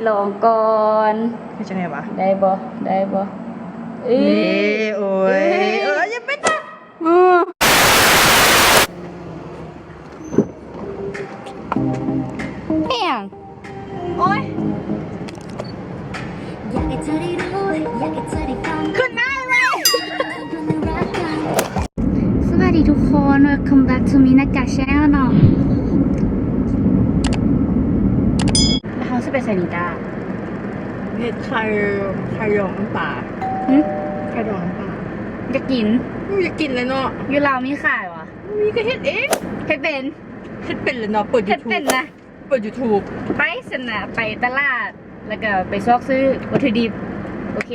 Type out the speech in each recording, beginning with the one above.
ລອງກ່ອນ ເຮັດຈັ່ງໃດວະ? ໄດ້ບໍ່? ໄດ້ບໍ່? ເອີຍ ນີ້ ໂອ້ຍ ເອີຍ ເອີຍ ຢ່າໄປຈັບ ອື ອີ່ຫຍັງ? ໂອ້ຍ ຢາກໃຫ້ເທາໄດ້ຮູ້ ຢາກໃຫ້ເທາໄດ້ຟັງ ຂຶ້ນມາເລີຍ. ສະບາຍດີທຸກຄົນ Welcome back to Minaka Channel ເນາະ. ແລ້ວເຮົາຊິໄປໃສນີ້ຕາ? ເຮັດໄຂ່ ໄຂ່ດອງນ້ຳປາ. ຫຶ? ໄຂ່ດອງນ້ຳປາ. ຢາກກິນ. ອື ຢາກກິນແຫຼະເນາະ. ຢູ່ລາວມີຂາຍຫວາ? ມີ ກໍເຮັດເອງ. ເຮັດເປັນ. ເຮັດເປັນແຫຼະເນາະ. ເປີດ YouTube ເຮັດເປັນນະ. ເປີດ YouTube ໄປຊັ້ນນະ ໄປຕະຫຼາດ ແລ້ວກໍໄປຊອກຊື້ວັດຖຸດິບ. ໂອເຄ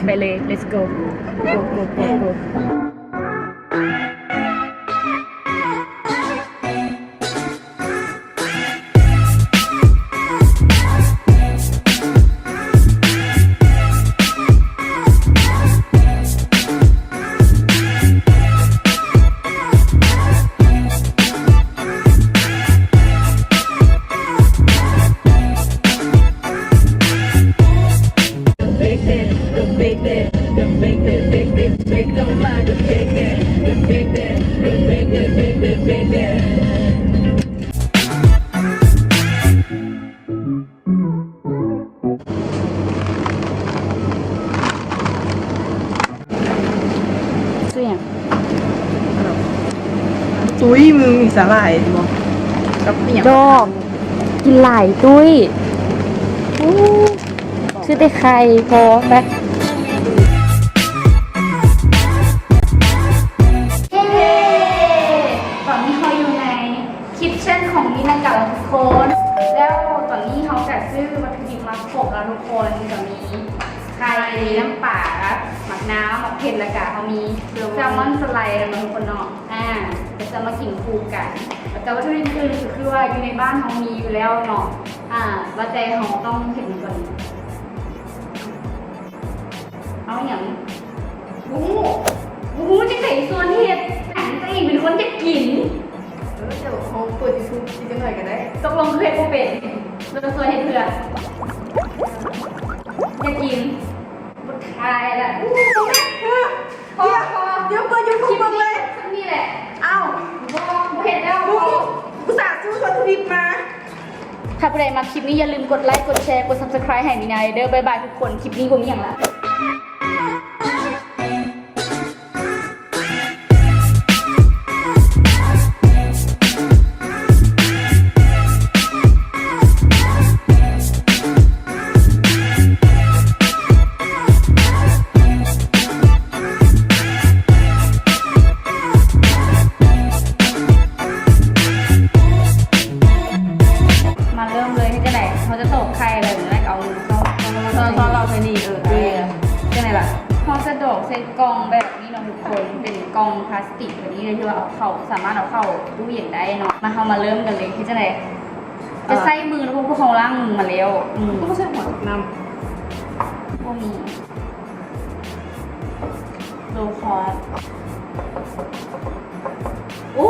ໄປເລີຍ Let's go go go go go. ຊື້ຫຍັງ? ຕຸ້ຍ ມຶງມີສາຫຼ່າຍບໍ່? ກັບອີ່ຫຍັງ? ດອກ ກິນຫຼາຍຕຸ້ຍ. ຊື້ແຕ່ໄຂ່ພໍໄປ. ເຢ້ ຕອນນີ້ເຮົາຢູ່ໃນ Kitchen ຂອງ Minaka ແລ້ວທຸກຄົນ. ແລ້ວຕອນນີ້ເຮົາກະຊື້ວັດຖຸດິບມາຄົບແລ້ວທຸກຄົນ ກະມີໄຂ່ ນ້ຳປາ ໝາກນາວ ໝາກເຜັດ ແລ້ວກະເຮົາມີແຊລມອນສະໄລແລ້ວເນາະທຸກຄົນເນາະ. ອາ ກະຈະມາກິນຄູ່ກັນ ແລ້ວກະວັດຖຸດິບອື່ນກະຄືວ່າຢູ່ໃນບ້ານເຮົາມີຢູ່ແລ້ວເນາະ. ອາ ວ່າແຕ່ເຮົາຕ້ອງເຮັດຫຍັງກ່ອນ? ເອົາຫຍັງ? ບໍ່ຮູ້ ບໍ່ຮູ້ຈັ່ງໃດ ຊວນເຮັດຫຍັງ ຕົວເອງເປັນຄົນຢາກກິນ. ເອີ ດຽວເຮົາເປີດ YouTube ກິນຈັກໜ້ອຍກະໄດ້. ຕົກລົງເຮັດບໍ່ເປັນ ແລ້ວຊວນເຮັດເພື່ອ ຢາກກິນ. ບໍ່ຖ່າຍລະ ອູ້ ພໍ ພໍ ດຽວເປີດ YouTube ເບິ່ງເລີຍ ສ່ຳນີ້ແຫຼະ. ອ້າວ ບໍ່ ບໍ່ເຮັດແລ້ວ ບໍ່ ອຸດສ່າຊື້ວັດຖຸດິບມາ. ຖ້າຜູ້ໃດມັກຄລິບນີ້ ຢ່າລືມກົດໄລ ກົດແຊ ກົດ Subscribe ໃຫ້ມີນາເດີ. ບາຍບາຍທຸກຄົນ ຄລິບນີ້ບໍ່ມີຫຍັງລະ. ມາເລີ່ມເລີຍ ເຮັດຈັ່ງໃດ? ເຮົາຈະຕອກໄຂ່ເລີຍ ແລ້ວກະເອົາ ຊ້ອນ ຊ້ອນ ຊ້ອນເອົາໃສ່ນີ້ ເອີ ຈັ່ງໃດລະ? ເຮົາຈະດອກໃສ່ກ່ອງແບບນີ້ເນາະທຸກຄົນ ເປັນກ່ອງພລາສຕິກແບບນີ້ເລີຍ ທີ່ວ່າເອົາເຂົ້າ ສາມາດເອົາເຂົ້າຕູ້ເຢັນໄດ້ເນາະ. ມາ ເຮົາມາເລີ່ມກັນເລີຍ ເຮັດຈັ່ງໃດ? ເອີ ຈະໃຊ້ມື ເພາະວ່າເຮົາລ້າງມືມາແລ້ວ. ອືມ ບໍ່ໃສ່ຫົວຈັກນ້ຳ ບໍ່ມີ. ໂລຄອສ ໂອ້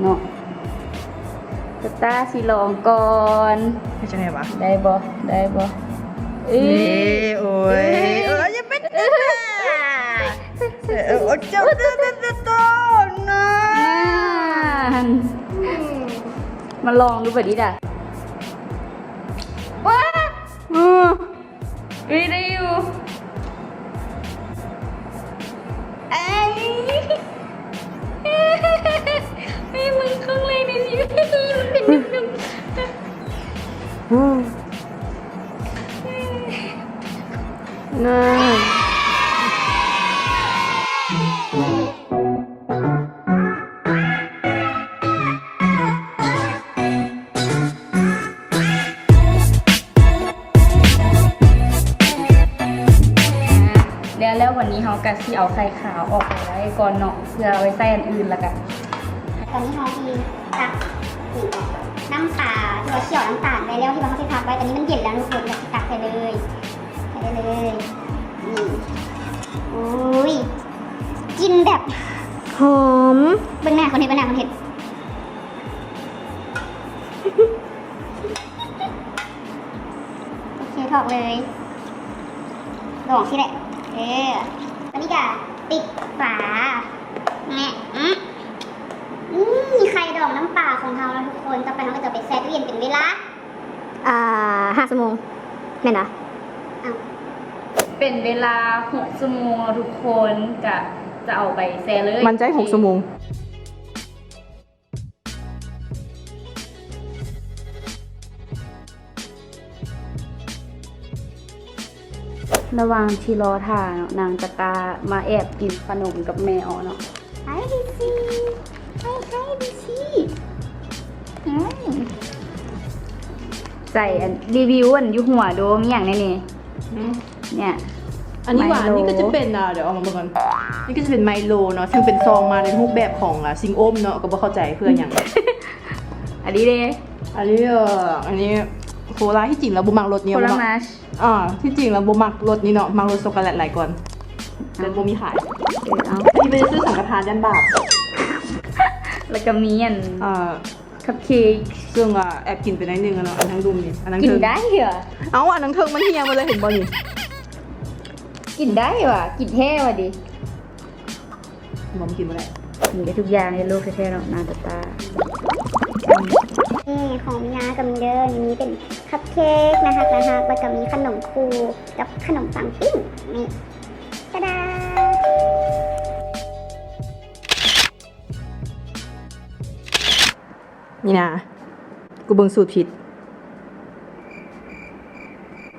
ເນາະ ຕາຕາຊິລອງກ່ອນ ເຮັດຈັ່ງໃດວະ? ໄດ້ບໍ່? ໄດ້ບໍ່? ເອີ ນີ້ ໂອ້ຍ ເອີ ຢ່າໄປ ເອີ ໂອ້ ເຈົ້າ ນານ ມາລອງດູບາດນີ້ດາ. ວ້າ ເອີ ເອີຍ ໄດ້ຢູ່ ເອີຍ ເອີຍ ມຶງຄັ້ງແລກໃນຊີວິດ ມັນເປັນໜຸ່ມໆ ນານ. ແລ້ວ ແລ້ວບາດນີ້ເຮົາກະຊິເອົາໄຂ່ຂາວອອກໄປໄວ້ກ່ອນເນາະ ເພື່ອເອົາໄວ້ໃສ່ອັນອື່ນ ແລ້ວກະ ຕອນນີ້ເຮົາຊິຕັກ ນີ້ ນ້ຳປາທີ່ວ່າຂ້ຽວນ້ຳຕານໄວ້ແລ້ວ ທີ່ວ່າເຮົາຊິພັກໄວ້ ຕອນນີ້ມັນເຢັນແລ້ວທຸກຄົນ ກະຊິຕັກໃສ່ເລີຍ ໃສ່ໄດ້ເລີຍ ນີ້ ໂອ້ຍ ກິ່ນແບບຫອມ ເບິ່ງໜ້າຄົນເຮັດ ເບິ່ງໜ້າຄົນເຮັດ. ຖອກເລີຍ ດອງຊີ້ແຫຼະ ເອີ ຕອນນີ້ກະປິດຝາ ແງະ ອື ນີ້ໄຂ່ດອງນ້ຳປາຂອງເຮົາເນາະທຸກຄົນ. ຕໍ່ໄປເຮົາກະຈະໄປແຊ່ຕູ້ເຢັນເປັນເວລາ ອ່າ ຫ້າຊົ່ວໂມງ ແມ່ນຫວາ? ເປັນເວລາຫົກຊົ່ວໂມງເນາະທຸກຄົນ ກະຈະເອົາໄປແຊ່ເລີຍ. ໝັ້ນໃຈຫົກຊົ່ວໂມງ. ລະຫວ່າງທີ່ລໍຖ້າເນາະ ນາງຕາຕາມາແອບກິນຂະໜົມກັບແມ່ອໍເນາະ. ໄຮ ບີຊີ ໄຮ ໄຮ ບີຊີ ອືມ ໃສ່ອັນ ຣີວິວອັນຢູ່ຫົວດູ ມີຫຍັງແນ່ນີ້? ຫືມ ເນີ້ຍ ອັນນີ້ຫວານ ໄມໂລ ນີ້ກະຈະເປັນ ອ່າ ດຽວເອົາມາເບິ່ງກ່ອນ. ນີ້ກະຈະເປັນໄມໂລເນາະ ເຊິ່ງເປັນຊອງມາໃນຮູບແບບຂອງ ອ່າ ຊິງອົມເນາະ ກະບໍ່ເຂົ້າໃຈເພື່ອຫຍັງ. ອັນນີ້ເດ? ອັນນີ້ ເອີ ອັນນີ້ໂຄລາ ທີ່ຈິງລະບໍ່ມັກລົດນີ້ ໂຄລາ ບໍ່ມັກ ມາສ ອ່າ ທີ່ຈິງລະບໍ່ມັກລົດນີ້ເນາະ ມັກລົດຊັອກໂກແລັດຫຼາຍກວ່າ ແຕ່ບໍ່ມີຂາຍ. ເອີ ເອົາ ອັນນີ້ໄປຊື້ສັງກະທານ ຢ້ານບາບ. ລະກະມີອັນ ອ່າ ຄັບເຄ້ກ ເຊິ່ງວ່າແອບກິນໄປໜ້ອຍໜຶ່ງແລ້ວເນາະ ອັນທາງລຸ່ມນີ້ ອັນທາງເທິງ ກິນໄດ້ເຫວະ? ເອົ້າ ອັນທາງເທິງມັນຮຽງໝົດເລີຍ ເຫັນບໍ່ນີ້? ກິນໄດ້ຫວະ? ກິນແທ້ຫວະເດ? ບໍ່ ມັນກິນບໍ່ໄດ້ ກິນໄດ້ທຸກຢ່າງໃນໂລກແທ້ໆເນາະ ນາງຕາຕາ. ນີ້ຂອງມີນາກະມີເດີ ນີ້ມີເປັນຄັບເຄ້ກໜ້າຮັກໆ ລະກະມີຂະໜົມຄູກັບຂະໜົມປັງປີ້ງ ນີ້ ຕາດາ. ມີນາ ກູເບິ່ງສູດຜິດ.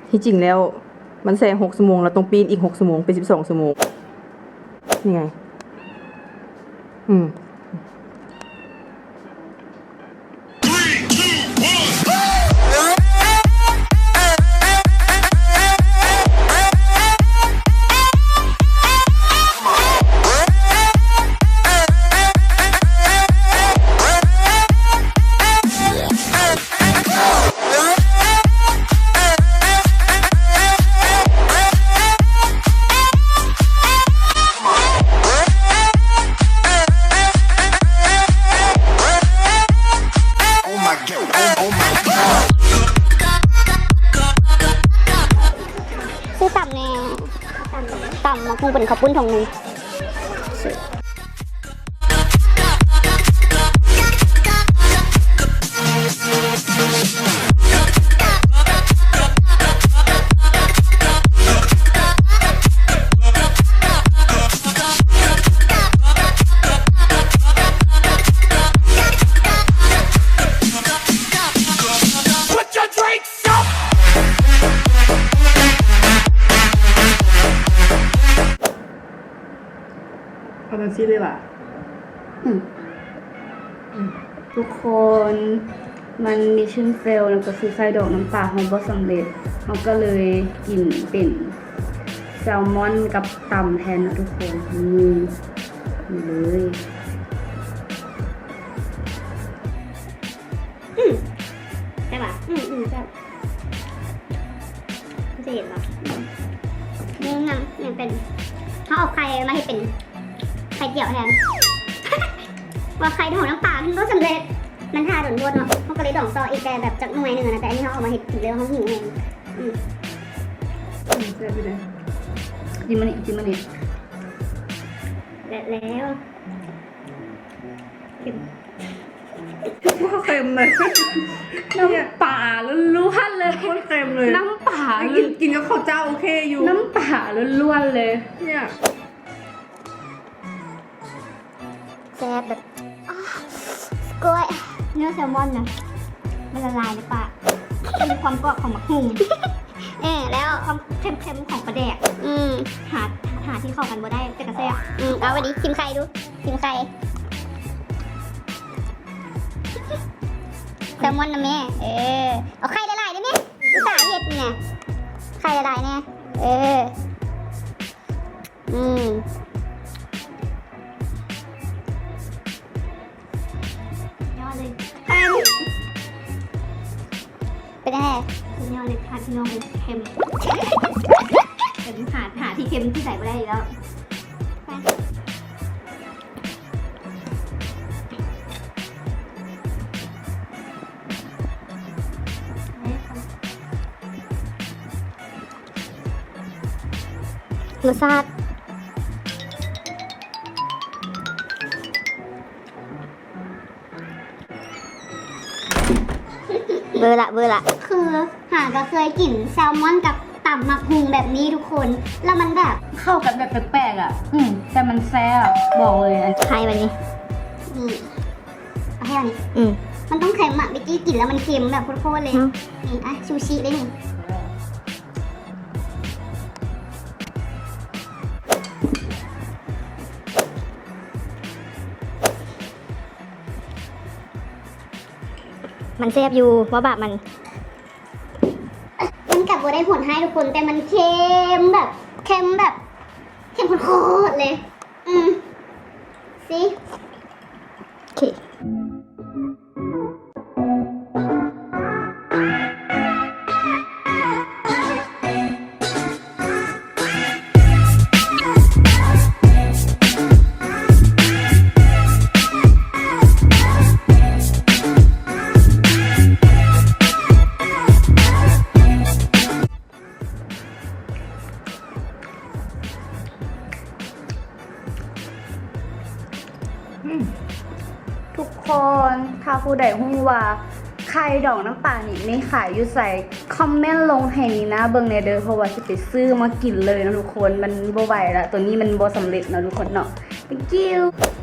ທີ່ຈິງແລ້ວມັນແຊ່ຫົກຊົ່ວໂມງ ລະຕ້ອງປີ້ງອີກຫົກຊົ່ວໂມງ ເປັນສິບສອງຊົ່ວໂມງ. ນີ້ໄງ ອືມ. ຊື້ຕຳແນ່ ຕຳໝາກຫຸ່ງເປັນເຂົ້າປຸ້ນຖົງໜຶ່ງ. ເອົາຈັ່ງຊີ້ເລີຍຫວາ? ອືມ ອືມ ທຸກຄົນ ມັນມິດຊັນເຟວ ແລ້ວກະຊື້ໄສ້ດອງນ້ຳປາເຮົາບໍ່ສຳເລັດ ເຮົາກະເລີຍກິນເປັນແຊລມອນກັບຕຳແທນເນາະທຸກຄົນ. ນີ້ ນີ້ເລີຍ. ອືມ ແຊບຫວາ? ອືມ ອືມ ແຊບ. ມັນຈະເຫັນບໍ່? ອືມ ຍັງ ຍັງເປັນ ເຮົາເອົາໄຂ່ມາເຮັດເປັນໄຂ່ຈຽວແທນ ວ່າໄຂ່ດອງນ້ຳປາມັນບໍ່ສຳເລັດ ມັນຖ້າດົນໂພດເນາະ ເຮົາກະເລີຍດອງຕໍ່ອີກ ແຕ່ແບບຈັກໜ່ວຍໜຶ່ງຫັ້ນນະ ແຕ່ອັນນີ້ເຮົາເອົາມາເຮັດກິນເລີຍ ເຮົາຫິວແຮງ. ອືມ ແຊບຢູ່ເດ. ກິນມານີ້ ກິນມານີ້ ແລະແລ້ວ ເຄັມ ໂຄດເຄັມເລີຍ ນ້ຳປາລ້ວນໆເລີຍ ໂຄດເຄັມເລີຍ ນ້ຳປາ ກິນ ກິນກັບເຂົ້າເຈົ້າໂອເຄຢູ່ ນ້ຳປາລ້ວນໆເລີຍ ເນີ້ຍ ແຊບແບບ ອ້າ ສະກວຍ ເນື້ອແຊລມອນນະ ມັນລະລາຍໃນປາກ ມັນມີຄວາມກອບຂອງໝາກຫຸ່ງ ເອີ ແລ້ວຄວາມເຄັມໆຂອງປາແດກ ອືມ ຫາ ຫາທີ່ເຂົ້າກັນບໍ່ໄດ້ ແຕ່ກະແຊບ. ອືມ ເອົາ ບາດນີ້ຊີມໄຂ່ດູ ຊີມໄຂ່ ແຊລມອນນະແມ່ ເອີ ເອົາໄຂ່ຫຼາຍໆເດ້ແມ່ ອຸດສ່າເຮັດນີ້ນະ ໄຂ່ຫຼາຍໆແນ່ ເອີ ອືມ ຍອດເລີຍ ເຄັມ ເປັນຈັ່ງໃດ? ສຸດຍອດເລີຍ ພາພີ່ນ້ອງເລີຍ ເຄັມ ເຄັມ ຫາ ຫາທີ່ເຄັມທີ່ໃສບໍ່ໄດ້ອີກແລ້ວ. ໄປ. ລົດຊາດ ເບີລະ ເບີລະ ຄືຫາກໍເຄີຍກິນແຊລມອນກັບຕຳໝາກຫຸ່ງແບບນີ້ທຸກຄົນ ແລ້ວມັນແບບເຂົ້າກັນແບບແປກໆ ອະ ອືມ ແຕ່ມັນແຊບ ບອກເລີຍ ໃຫ້ບັດນີ້ ນີ້ ເອົາໃຫ້ອັນນີ້ ອືມ ມັນຕ້ອງເຄັມອະ ເມື່ອກີ້ກິນແລ້ວມັນເຄັມແບບໂຄດໆເລີຍ ອືມ ນີ້ ອ່ະ ຊູຊິເດ້ນີ້. ມັນແຊບຢູ່ ບໍ່ບາບມັນ ມັນກະບໍ່ໄດ້ໂຫດຮ້າຍທຸກຄົນ ແຕ່ມັນເຄັມແບບ ເຄັມແບບ ເຄັມໂຄດໆເລີຍ ອືມ ຊິ ໂອເຄ. ທຸກຄົນ ຖ້າຜູ້ໃດຮູ້ວ່າໄຂ່ດອງນ້ຳປານີ້ມີຂາຍຢູ່ໃສ ຄອມເມັນລົງໃຫ້ນີນາເບິ່ງແດ່ເດີ ເພາະວ່າຊິໄປຊື້ມາກິນເລີຍເນາະທຸກຄົນ ມັນບໍ່ໄຫວລະ ໂຕນີ້ມັນບໍ່ສຳເລັດເນາະທຸກຄົນເນາະ. Thank you.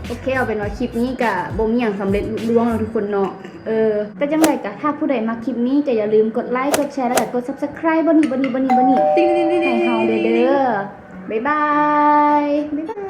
ໂອເຄ ເອົາເປັນວ່າຄລິບນີ້ກະບໍ່ມີຫຍັງສຳເລັດລຸລ່ວງເນາະທຸກຄົນເນາະ. ເອີ ກະຈັ່ງໃດກະ ຖ້າຜູ້ໃດມັກຄລິບນີ້ກະຢ່າລືມກົດໄລ ກົດແຊ ແລ້ວກະກົດ Subscribe ບ່ອນນີ້ ບ່ອນນີ້ ບ່ອນນີ້ ບ່ອນນີ້ ຕິງໆໆໆ ໃຫ້ເຮົາເດີ ເດີ. ບາຍບາຍ ບາຍບາຍ.